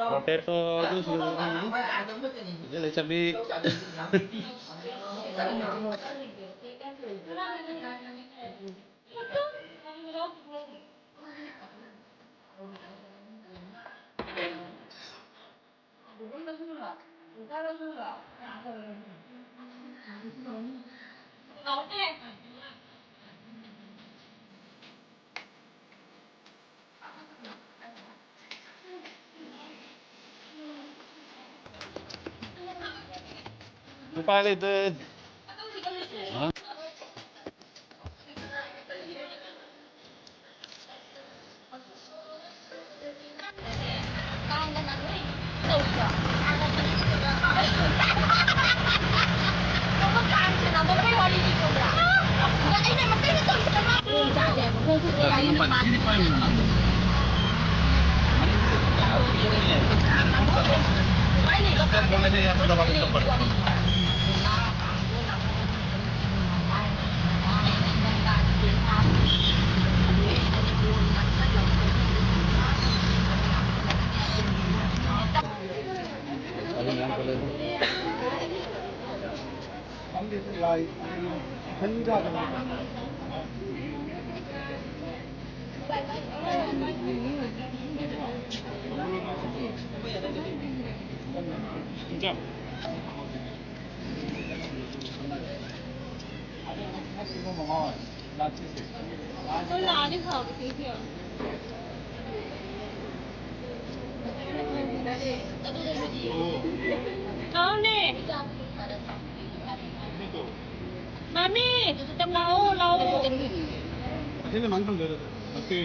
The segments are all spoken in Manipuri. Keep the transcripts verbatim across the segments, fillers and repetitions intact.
Potato juice. Ini le chabi. ꯎꯄꯥꯏ ꯂꯩꯇꯦ꯫ ꯍꯥ? ꯍꯥꯎꯅꯦ꯫ ꯃꯥꯃꯤ, ꯂꯥꯛꯑꯣ, ꯂꯥꯛꯑꯣ꯫ ꯑꯁꯤꯅ ꯃꯥꯡ ꯊꯝꯗꯣꯏꯔꯣ? ꯅꯠꯇꯦ꯫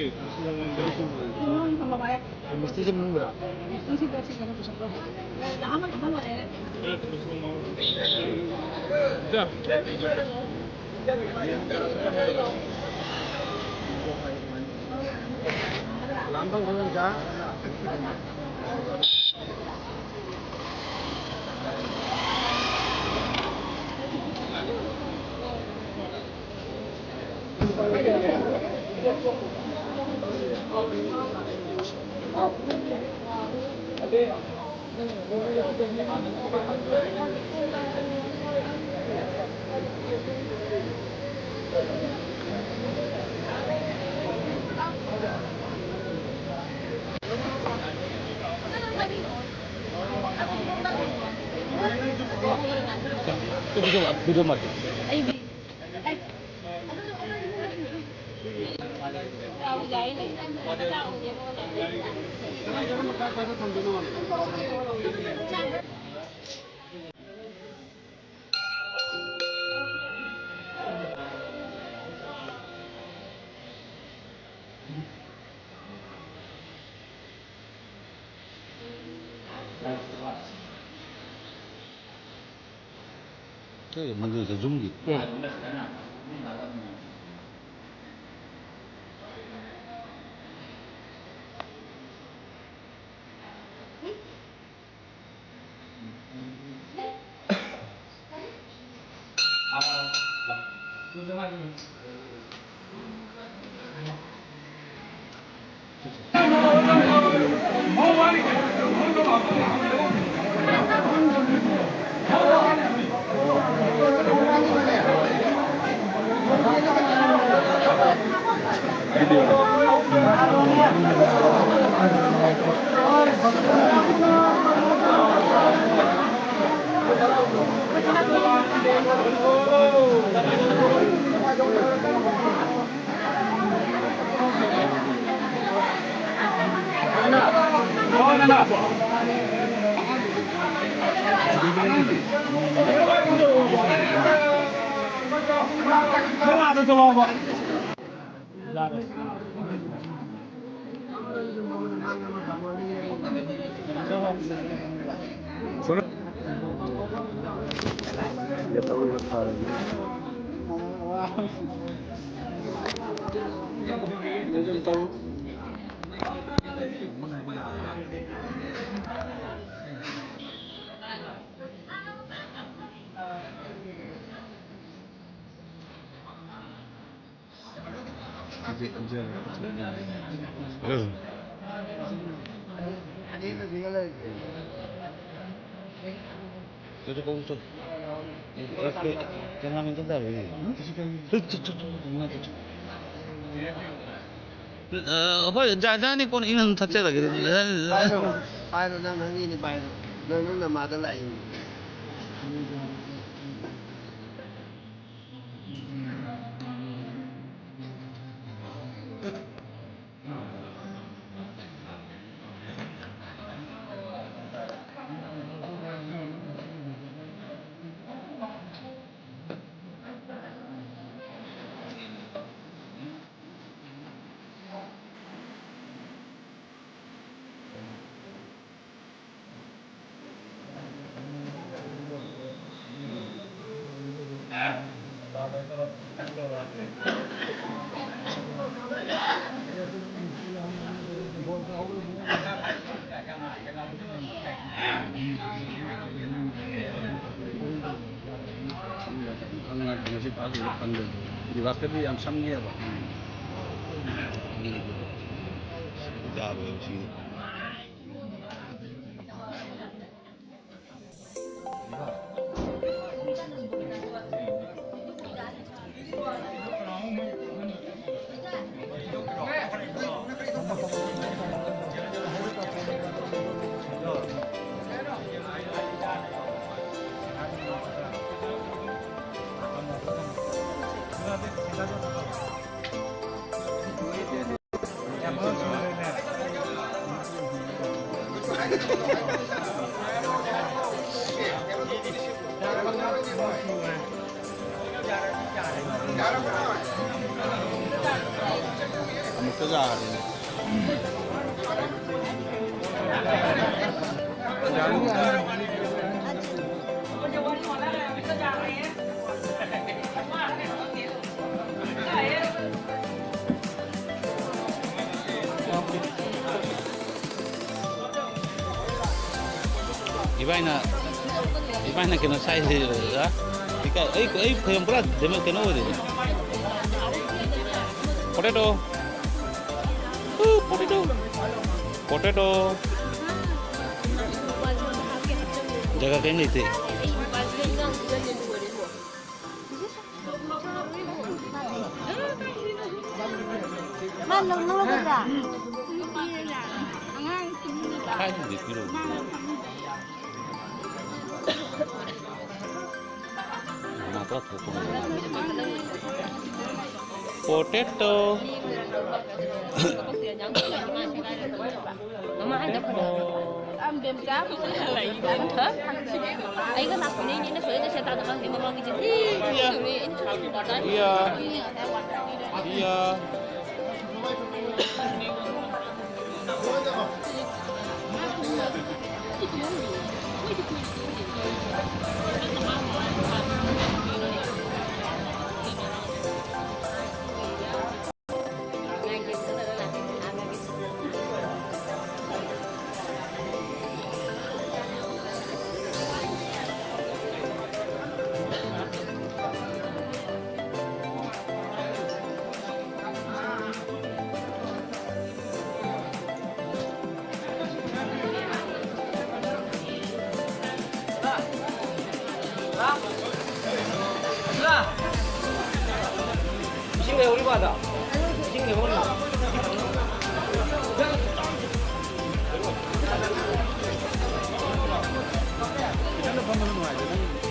ꯃꯤꯁꯇ꯭ꯔꯤꯁꯦ ꯃꯅꯨꯡꯗꯔꯣ? ꯀꯩ ꯃꯗꯨꯗ ꯖꯨꯝꯒꯤ? ꯑꯅꯤꯗꯨꯗꯤꯒ ꯂꯩꯔꯦ꯫ ꯀꯩꯅꯣ ꯇꯧꯗꯕ꯫ ꯑ, ꯍꯣꯏ, ꯖꯥ-, ꯖꯥꯅꯤ ꯀꯣꯟꯅ ꯏꯪꯅ ꯑꯗꯨꯝ ꯊꯛꯆꯔꯒꯦ꯫ ꯄꯥꯏꯔꯣ, ꯄꯥꯏꯔꯣ, ꯅꯪ ꯅꯪꯒꯤꯅꯤ ꯄꯥꯏꯔꯣ꯫ ꯅꯪ ꯅꯪ ꯅꯃꯥꯗ ꯂꯥꯛꯏ꯫ ꯂꯤꯕꯥꯁꯀꯗꯤ ꯌꯥꯝ ꯁꯝꯉꯦꯕ꯫ ꯌꯥꯕꯅꯦ ꯁꯤꯗꯤ꯫ ꯑꯃꯨꯛꯇ ꯌꯥꯔꯦꯅꯦ꯫ ꯏꯕꯥꯏꯅ, ꯏꯕꯥꯏꯅ ꯀꯩꯅꯣ ꯁꯥꯏꯁꯦ, ꯑ? ꯏꯀꯥꯏ-, ꯑꯩ, ꯑꯩ ꯐꯣꯟ ꯄꯨꯔꯥ ꯗꯦꯃꯦ-, ꯀꯩꯅꯣ ꯑꯣꯏꯔꯦ꯫ ꯄꯣꯇꯦꯇꯣ꯫ ꯎ, ꯄꯣꯇꯦꯇꯣ꯫ ꯖꯒꯥ ꯀꯔꯤꯝ ꯂꯩꯇꯦ꯫ ꯃꯥ ꯂꯧ-, ꯂꯧꯔꯒꯗ꯭ꯔꯥ? ꯀꯥꯏꯗꯩ ꯄꯤꯔꯛꯎ? ꯃꯥ ꯄꯨꯔꯥ ꯊꯣꯛꯄ ꯉꯝꯃꯣꯏ꯫ ꯄꯣꯇꯦꯇꯣ꯫ ꯃꯃꯥ ꯍꯥꯏꯗꯣ ꯈꯪꯉꯣ꯫ ꯑꯩꯒ ꯂꯥꯛꯄꯅꯦ, ꯏꯅꯦꯅ ꯁꯣꯏꯗꯅ ꯁꯦꯠ ꯇꯥꯗꯕ ꯍꯪꯗꯦ, ꯃꯃꯥꯡꯒꯤꯁꯦ ꯊꯤ ꯊꯤ ꯇꯧꯔꯦ꯫ ꯏꯌꯥ꯫ ꯏꯌꯥ꯫ ꯏꯁꯤꯡ ꯂꯩꯍꯧꯔꯤꯕ ꯑꯗ? ꯏꯁꯤꯡ ꯂꯩꯍꯧꯔꯤꯕ? ꯏꯊꯟꯗ ꯐꯝꯕꯅ ꯅꯨꯡꯉꯥꯏꯗ, ꯅꯪ